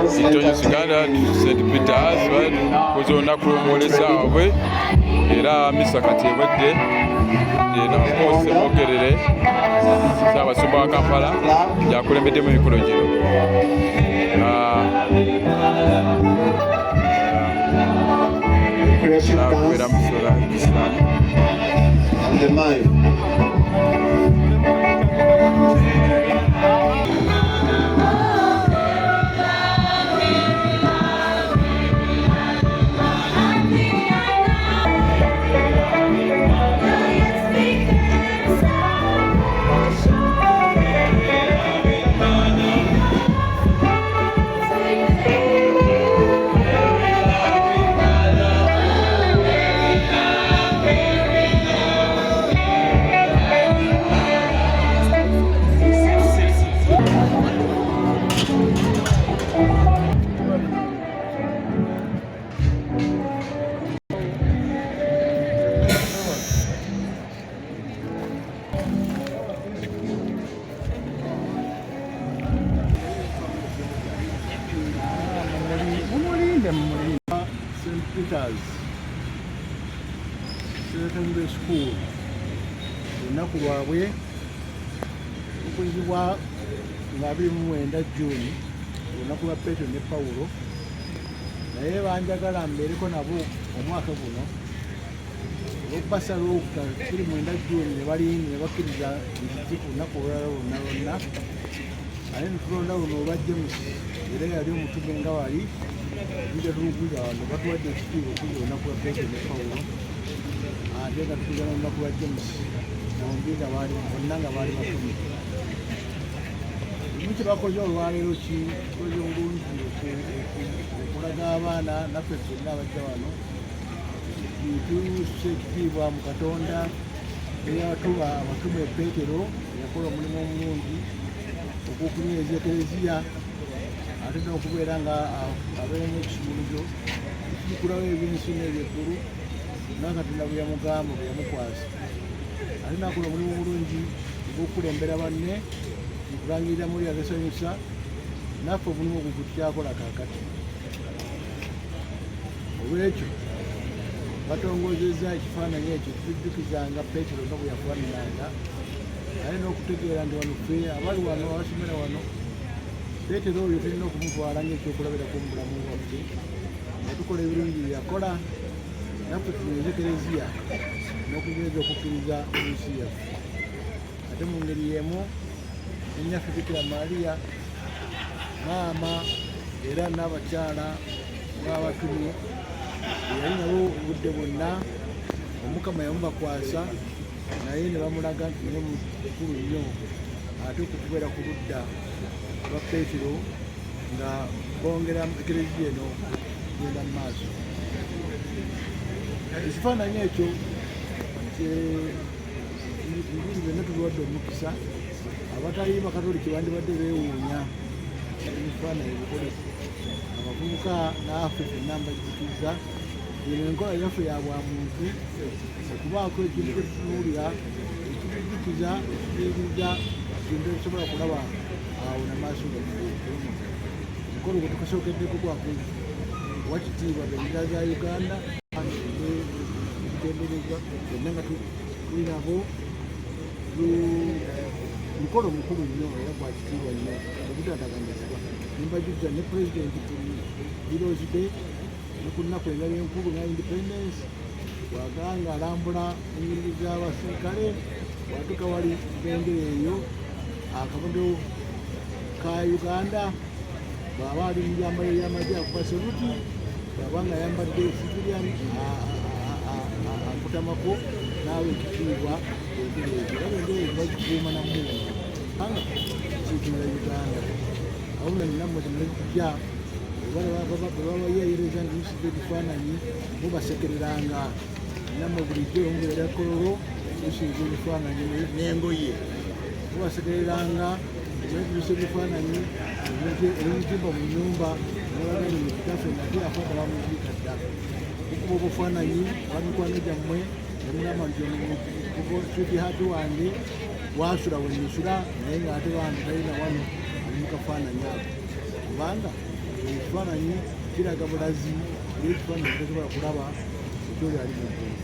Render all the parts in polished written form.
St. Uganda, St. Peters kuza olunaku lw'omwolesa waabwe era misa kati ewedde eno Ssemogerere Ssaabasumba wa Kampala yakulembeddemu emikolo gino. Nakubeera musola Mumulinde, mumulinde. St. Peters Secondary School olunaku lwabwe lukuzibwa nga 29 June, olunaku lwa Petero ne Pawulo, naye banjagala mbeereko nabo omwaka guno olwokubasala olwokuta 29 June ne balinda ne bakkiriza nti ku lunaku olulala lwonna lwonna, ate netulonda luno olwa James era yali omutume nga wali tujja tulukuza wano. Batuwadde ekitiibwa okuza olunaku lwa Petero ne Pawulo ate nga tukuza n'olunaku lwa James, bombi nga baali bonna nga baali batume. Ekimu kye bakoze olwaleero kikoze bulungi okulaga abaana naffe ffenna abajja wano tussa ekitiibwa mu Katonda eyatuba abatume. Petero yakola omulimu omulungi ogw'okunyweza Ekereziya ate n'okubeera nga abeera n'ekisumuluzo ekikulawo ebyensi n'ebyeggulu nga Katonda bwe yamugamba, bwe yamukwasa, ate n'akola omulimu omulungi ogw'okukulembera banne mu kulangirira muli agesanyusa. Naffe omulimu ogwo gwe tukyakola kaakati. Olwekyo batongozezza ekifaananyi ekyo kitujjukizanga Petero nga bwe yafaanananga, ate n'okutegeera nti wano ffe abali wano abasomera wano, Petero oyo tulina okumutwala ng'ekyokulabirako mu bulamu bwaffe nga tukola ebirungi bye yakola, naffe tunyweze Kereziya n'okunyweza okukkiriza mu nsi yaffe. Ate mu ngeri y'emu nnyaffe Bikira Maria maama era n'abakyala b'abatume yali nabo obudde bwonna, Omukama yamubakwasa naye ne bamulaga nti naye mukulu nnyo, ate okukubeera ku ludda lwa Petero nga bongera Ekereziya eno kugenda mu maaso. Ekifaananyi ekyo ebintu byonna tubiwadde omukisa. Abatali Bakatoliki bandibadde beewuunya ebifaananyi bikole. Abavubuka naffe ffenna mbajjukiza eno enkola yaffe ya bwa muntu okubaako ekintu kyetutunuulira ekitujjukiza, ekituyigiriza kintu ekisobola kulaba awo namaaso gaffe. Omukolo gwe tukasookeddeko gwakuwa kitiibwa bendera za Uganda ebitenderezwa byonna nga tuli nabo. Mukolo mukulu nnyo era gwa kitiibwa nnyo ogutataganyizibwa. Nimbajjukiza ne Pulezidenti ku Heroes Day ne ku nnaku endala enkulu nga Independence, bwaganga alambula ennyiriri z'abasirikale, bwatuuka wali bendera eyo akabonero ka Uganda, bw'aba ali mu byambalo by'amagye akuba seruti, bw'aba nga ayambadde civilian akutamako n'awa ekitiibwa bendera ezo. Era bendera ezo bagikuuma na mmundu kubanga kiikimira Uganda. Awo nammwe temujja bwebabayeeyereza nti musiba ebifaananyi, mubasekereranga. Nammwe bulijjo mubeera Kololo musinza ebifaananyi n'engoye, mubasekereranga nekubisa ebifaananyi ebimuzimba mu nyumba nabagani mu kitaffe nate afadde bamuziika dda. Mukuba obufaananyi bamikwano gyammwe nemugamba nti ono sweetheart wange wasula wenisula, naye nga ate bambi talina wano ali mu kafaananyi ako kubanga Ekifaananyi kiraga bulazi, era ekifaananyi tosobola kulaba ekyoli ali mu ggulu.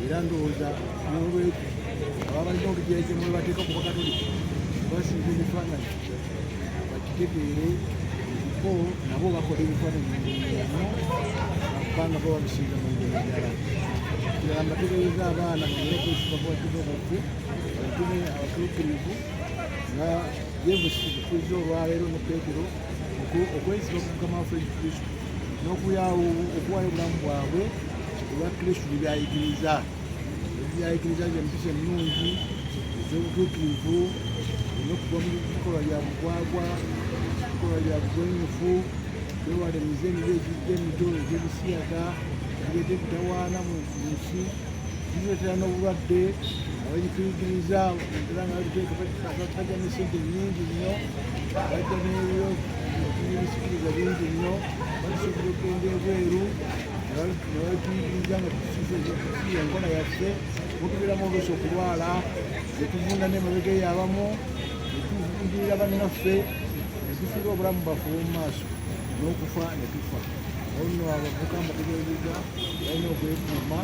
Era ndowooza n'olwekyo aba balina olujeje mwe bateeka ku Bakatoliki basiiga ebifaananyi bakitegeere bo nabo bakola ebifaananyi mu ngeri emu kubanga bo babisiiga mu ngeri endala. Kirala mbategeeza abaana bongere okwesiba ku batume baffe, abatume abatuukirivu nga James Bukuzi olwaleero ne Petero, okwesiba ku Mukama waffe Yesu Kristo n'okuwaayo obulamu bwabwe olwa Kristo bye byayigiriza. Ebyo byayigiriza ze mpisa ennungi ez'obutuukirivu, n'okuva mu bikolwa bya bugwagwa, bikolwa bya bugwenyufu, kwewala emize emibi egijja emito egy'ebisiyaga egireeta emitawaana mu nsi, gireetera n'obulwadde. Abagituyigiriza era nga babiteeka bajja ne ssente nnyingi nnyo, bajja n'ebisikiriza bingi nnyo, batusobola okugenda ebweru ne babituyigiriza nga tusiiya enkola yaffe, mutubeeramu oluusi okulwala, ne tuvunda n'emabega eyo abamu, ne tuvundirira bannaffe, ne tufiirwa obulamu bwaffe obw'omu maaso n'okufa ne tufa. Awo nno abavubuka mbategeezezza balina okwekuuma,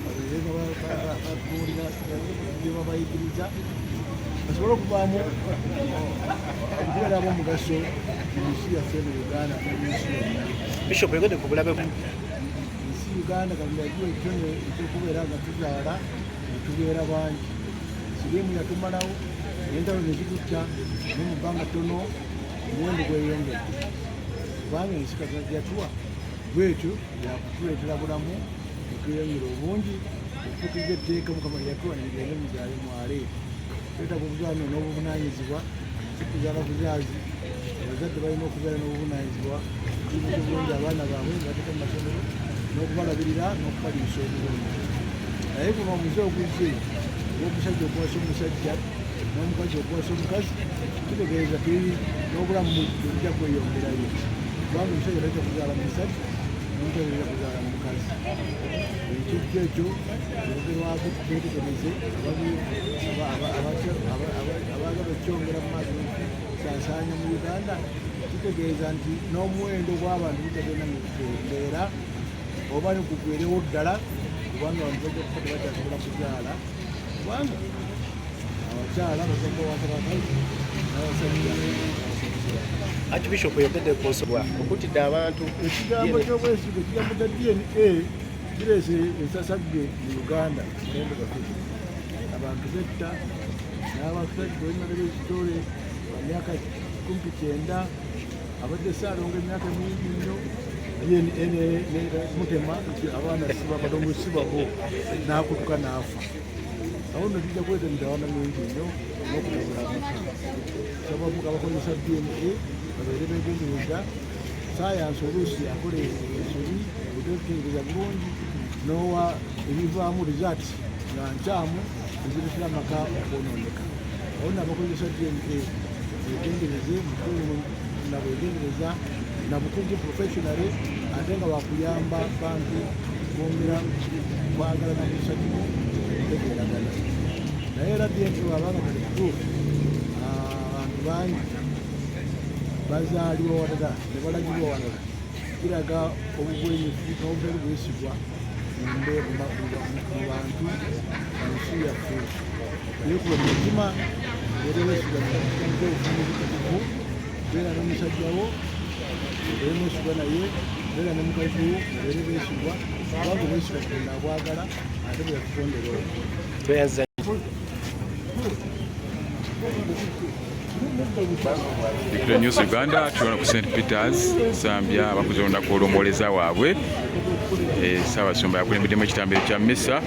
babeere nga batunuulira bye babayigiriza, basobole okuvaamu okubeera ab'omugaso mu nsi yaffe eno Uganda ne mu nsi yonna. Bishop oyogedde ku bulabe Ensi Uganda Katonda yagiwa ekitone ekyokubeera nga tuzaala ne tubeera bangi. Siriimu yatumalawo, n'entalo ne zitutta, naye mu bbanga ttono omuwendo gweyongedde kubanga ensi Katonda gye yatuwa bwetyo yakutuleetera bulamu ne tweyongera obungi, okutuukiriza etteeka Mukama lye yatuwa ne mugende muzaale mwale. Twetaaga okuzaala nno n'obuvunaanyizibwa, si kuzaala buzaazi. Abazadde balina okubeera n'obuvunaanyizibwa okuliisa obulungi abaana baabwe nga bateeka mu masomero n'okubalabirira n'okubaliisa obulungi. Naye guno omuze oguzze ogw'omusajja okuwasa omusajja n'omukazi okuwasa omukazi kitegeeza tuli n'obulamu bujja kweyongerayo, kubanga omusajja tajja kuzaala musajja n'omukazi tajja kuzaala mukazi. Ekijja ekyo kyogerwako, tukyetegereze abaagala okukyongera mu maaso saasaanya mu Uganda, kitegeeza nti n'omuwendo gw'abantu gutagenda mu kukendeera oba gugwerewo ddala, kubanga abantu bajja kufa tebakyasobola kuzaala, kubanga abakyala bajja kubawasa bakazi n'abasajja bawasa Archbishop oyogedde ku nsonga okutidde abantu. Ekigambo ky'obwesige, ekigambo kya DNA kireese ensasagge mu Uganda. Mulembe gwaffe abantu betta n'abasajja emabega ekitole ba myaka kumpi 90 abadde Ssaalongo emyaka mingi nnyo, DNA mutema nti abaana siba balongo sibabo, n'akutuka n'afa. Awo nno kijja kuleeta emitawaana mingi nnyo n'okutabula amaka. Nsaba abakozesa DNA babeere beegendereza. Sayansi oluusi akola ensobi, otetegereza bulungi n'owa ebivaamu results nga nkyamu ezireetera amaka okwonooneka. Awo nno abakozesa DNA beegendereze na bwegendereza na bukugu professionally, ate nga wakuyamba bantu kwongera kwagala na kussa kimu kutegeeragana. Naye era DNA bw'abanga kati kituufu, abantu bangi bazaalibwa walala ne balagibwa walala, kiraga obugwenyufu n'obutali bwesigwa mu bantu mu nsi yaffe. Yeekuba mu mutima, beera weesigwa mu obufumbo obutukuvu, beera n'omusajja wo obeere mwesigwa naye, beera ne mukazi wo obeere beesigwa, kubanga obwesigwa Katonda abwagala ate bwe yatutondera okwo. Tweyanziza. Victoria News Uganda, tuli ku St Peters Nsambya, abakuza olunaku olw'omwoleza waabwe. Ssaabasumba yakulembeddemu ekitambiro kya mmisa.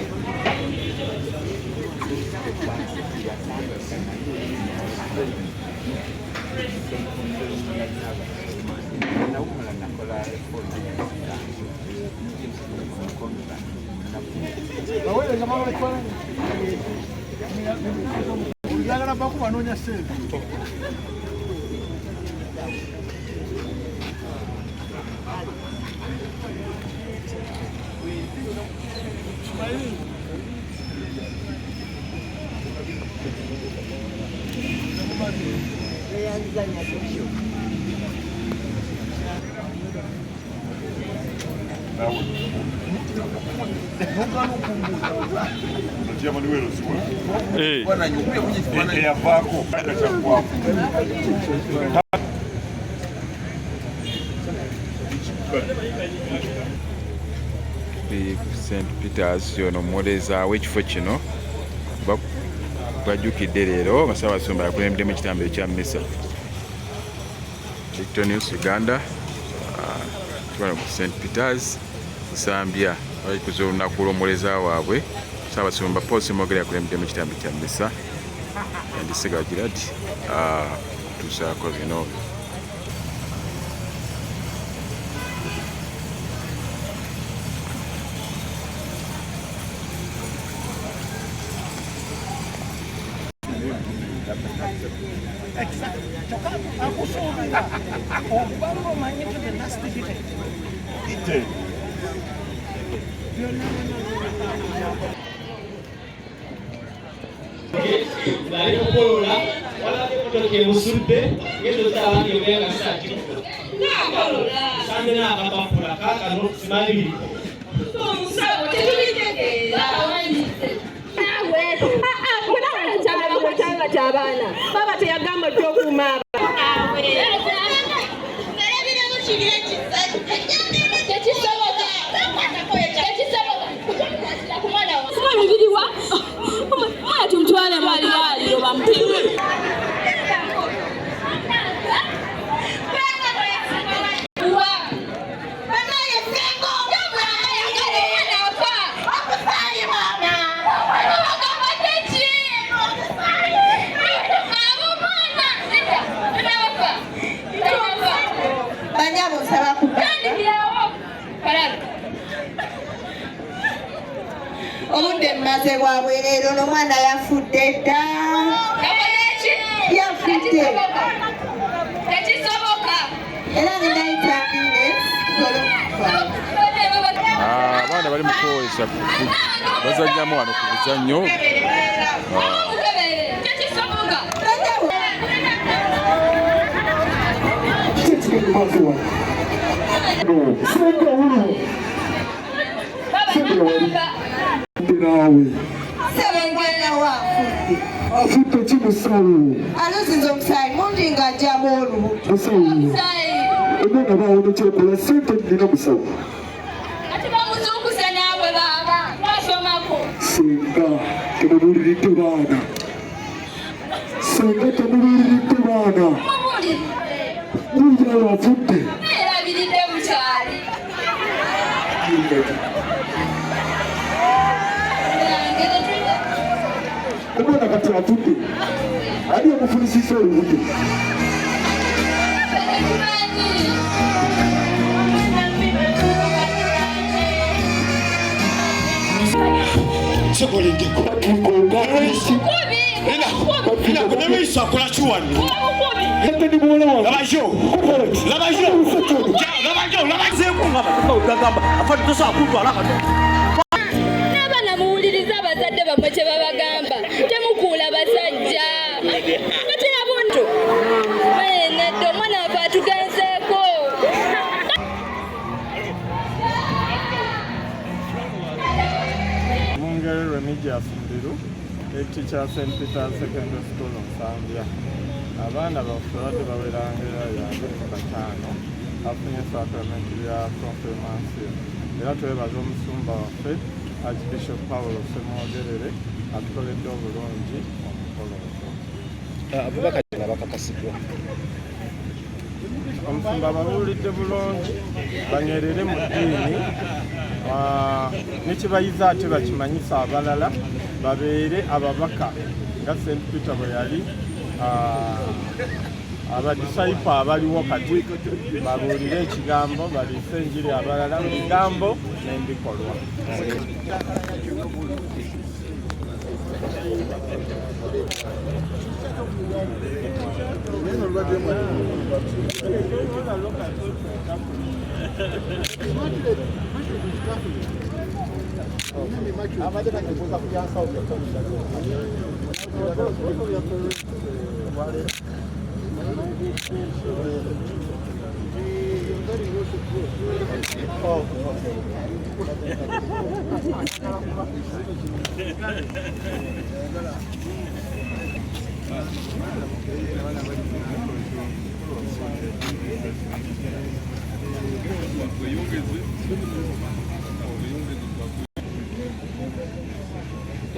Oyagala bakuba noonya ssente. St Peters yono omwoleeza w'ekifo kino bajjukidde leero nga Ssaabasumba yakulembeddemu ekitambiro kya mmisa. Victor News Uganda tubala ku St Peters Nsambya balikuza olunaku lw'omwoleza waabwe Ssaabasumba Paul Ssemwogerere yakulembeddemu ekitambiro kya mmisa yandisiga Gerard kutuusaako bino. Akusuubira okubanga omanyi nti the last detail Bali kukolola walabye emotoka emusudde ng'ezo z'abandi obeera nga sisagikuba sanze n'akapapula kaakano simanyi biriko. Omusawo tetubitegeera. Kyanga ky'abaana baba teyagamba ojja okuuma. Tekisoboka, tekisoboka ku mwana wa biriwa omwana tumutwale mu ddwaliro bamupime. Banyabo nsaba kubanga obudde mmaze bwa bwereero n'omwana yafudde dda, yafudde. Tekisoboka. Era ngenayita ambulance tusobole okutwala. Abaana bali mu kwolesa bazannyamu wano ku buzannyo. Tekisoboka. Ssebo, omwana we afudde. Afudde ki, musawo? Aluzinze omusaayi mungi ng'ajjamu olubuto. Musawo, omwana baawona kyokola, sente nnina, musawo. Ati bamuzuukuse naawe baaba basomako. Senga temubuuliridde baana, senga temubuuliridde baana. Mubuulire. Wuuyo afudde. Neerabiridde bukyali. Omwana kati afudde, ani amufunisisa olubuto? Tetumanyi. Akola ki wano? Ni muwala wange. Labayo, labayo, labayo, labazeekugamba afa tosobola kuntwala kato. N'abaana muwulirize abazadde bammwe kye babagamba, temukuula basajja batera buntu nedda omwana waffe atugenzeeko. Mungeri Remigius Mbiru, head teacher, St. Peter's Secondary School, Nsambya. Abaana baffe badde bawerangera yange mu 5 afunye sacrament lya confirmation, era twebaza omusumba waffe Archbishop Paul Ssemwogerere atukoledde obulungi omukolo ogwo. Abubaka bakakasiddwa. Omusumba babuulidde bulungi banywerere mu ddiini, nekibayiza ate bakimanyisa abalala, babeere ababaka nga St Peter bwe yali. Abadisayipo abaliwo kati babuulire ekigambo, baliise enjiri abalala mu bigambo n'embikolwa.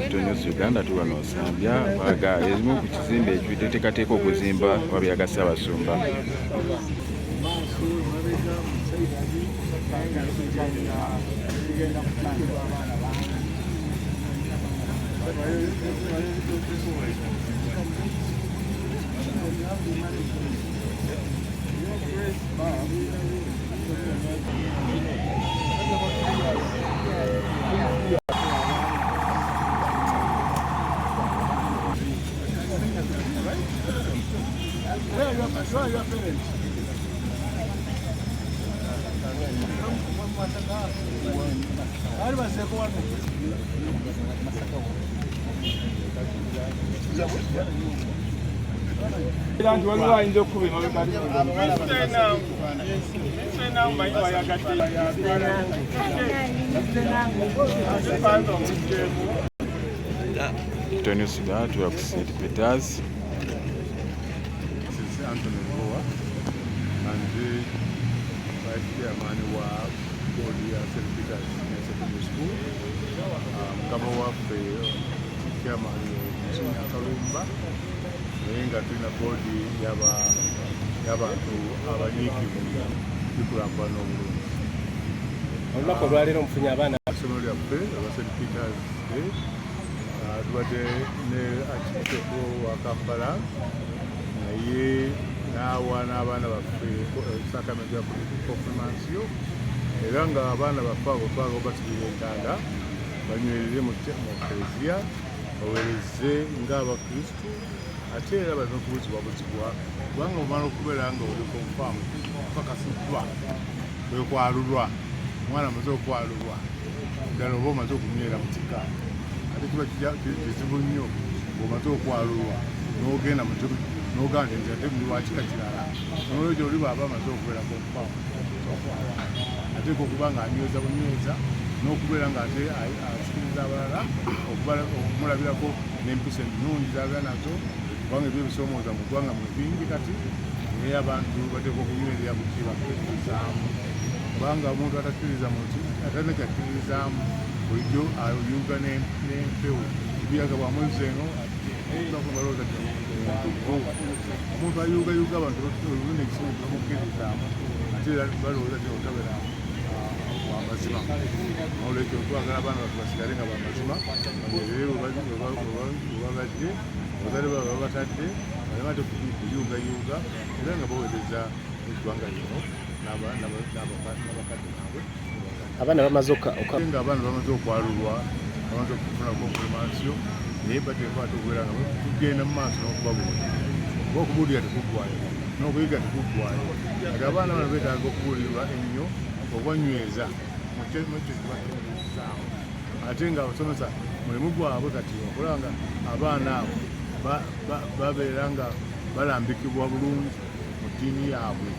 News Uganda tuba nosambya baga ezimu ku kizimbe ekiteekateeka okuzimba wabyaga Ssaabasumba. Where are your parents? News Uganda tuba ku St. Peters. This is Anthony Goa and the Vice Chairman wa board ya St. Peters Senior Secondary School. Mukama waffe Chairman Monsignor Kalumba, naye nga tulina boodi y'abantu abanyiikivu bikulaakulana obulungi. Olunaku olwaleero mufunye abaana Essomero lyaffe aba St. Peters Day, tubadde ne Archbishop wa Kampala, naye n'awa n'abaana baffe sacrament ya confirmation, era nga abaana baffe abo twagala obatibira entanda banywerere mu Keleziya, baweereze ng'Abakristu, ate era baleme okubuzibwabuzibwa, kubanga omala okubeera nga oli confirm okakasiddwa kwekwalulwa, omwana amaze okwalulwa ddala oba omaze okunywera mu kika, ate kiba kizibu nnyo ng'omaze okwalulwa n'ogenda n'ogamba nti ate ndi wa kika kirala. Noolwekyo oli bw'aba amaze okubeera confirm ateekwa okuba nga anyweza bunyweza n'okubeera ng'ate asikiriza abalala okumulabirako n'empisa ennungi z'abeera nazo, kubanga ebyo ebisoomooza mu ggwanga mwe bingi kati, naye abantu bateekwa okunywerera ku kye bakkiririzaamu, kubanga omuntu atakkiririza mu nsi atalina kyakkiririzaamu bulijjo ayuga n'empewo ebiyaga bwamwezi eno balowooza nti omuntu ayugayuga abantu olulimi ekisinga okumukkiririzaamu, ate era balowooza nti otabeera wamazima. Nolwekyo twagala abaana baffe basigale nga bamazima, banywerere webabadde, abazadde baabwe babatadde, baleme ate kuyugayuga, era nga baweereza eggwanga lino n'abakadde baabwe. Abaana bamaze nga abaana bamaze okwalulwa, bamaze okufuna confirmation, naye bateekwa ate okubeera nga tugenda mu maaso n'okubabuulira, kuba okubuulira tekuggwayo n'okuyiga tekuggwayo. Kati abaana bano beetaaga okubuulirwa ennyo, okubanyweza mu kyo kyebakkiririzaamu, ate nga abasomesa mulimu gwabwe kati okulaba nga abaana abo babeera nga balambikibwa bulungi mu ddiini yaabwe.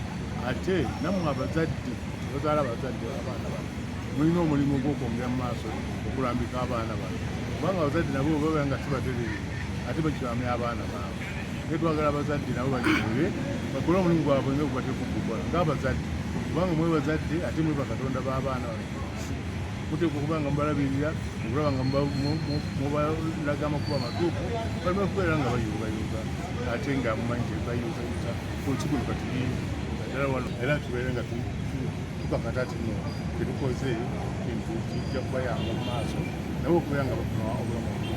Ate nammwe abazadde abazaala abazadde abaana bano mulina omulimu gw'okwongera mu maaso okulambika abaana bano, kubanga abazadde nabo babeera nga si batereevu ate bakyamya abaana baabwe. Naye twagala abazadde nabo banywerere bakole omulimu gwabwe nga gwe bateekwa okugukola ng'abazadde, kubanga mwe bazadde ate mwe bakatonda b'abaana bano. Muteekwa okuba nga mubalabirira, okulaba nga mubalaga amakubo amatuufu, baleme kubeera nga bayuugayuuga, ate nga mumanyi nti bayuugayuuga ku nsi kuno kati bingi naddala wano, era tubeere nga tukakata nti no kyetukoze kintu kijja kubayamba mu maaso nabo okubeera nga bafuna obulamu obulungi.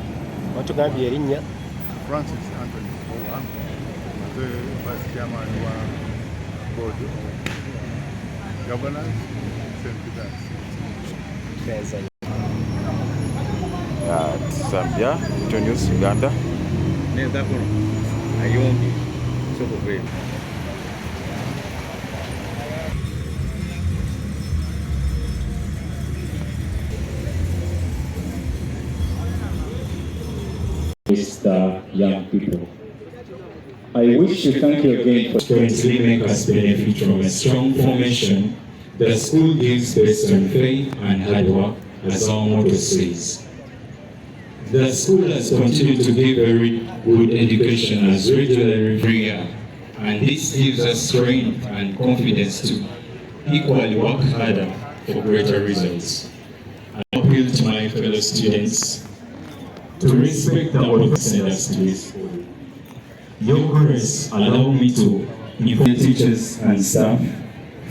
Watugambye erinnya? Francis Anthony Owa, maze Vice Chairman wa Board of Governors, St. Peters. Fenza. Zambia, News Uganda. Neza kuno ayombi sokuveyo. Mr. Young people. I wish to thank you again for Currently make us benefit from a strong formation the school gives based on faith and hard work, as our motto says. The school has continued to give very good education as regularly every year, and this gives us strength and confidence to equally work harder for greater results. I appeal to my fellow students to respect the authority send us to this school. Your Grace, allow me to inform the teachers and staff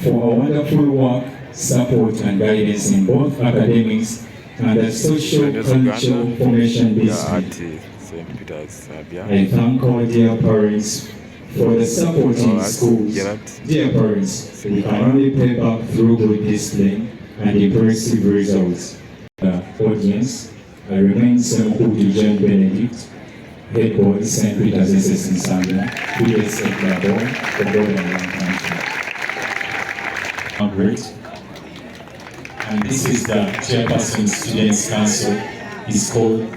for a wonderful work, support and guidance in both academics and the social cultural formation At discipline. St. Peters Nsambya. I thank our dear parents for the support in schools. Dear parents, we can only pay back through good discipline and impressive results. The audience, I remain Semkutu John Benedict, head boy, St. Peter's SS Nsambya, PS Eklabo, for God and one country. Margaret, and this is the chairperson Students Council. It's called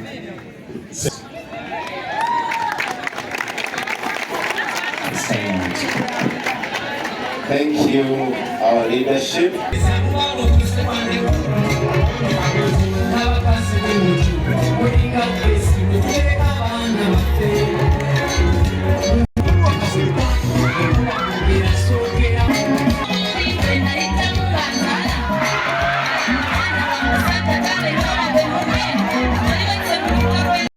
Thank you, our leadership.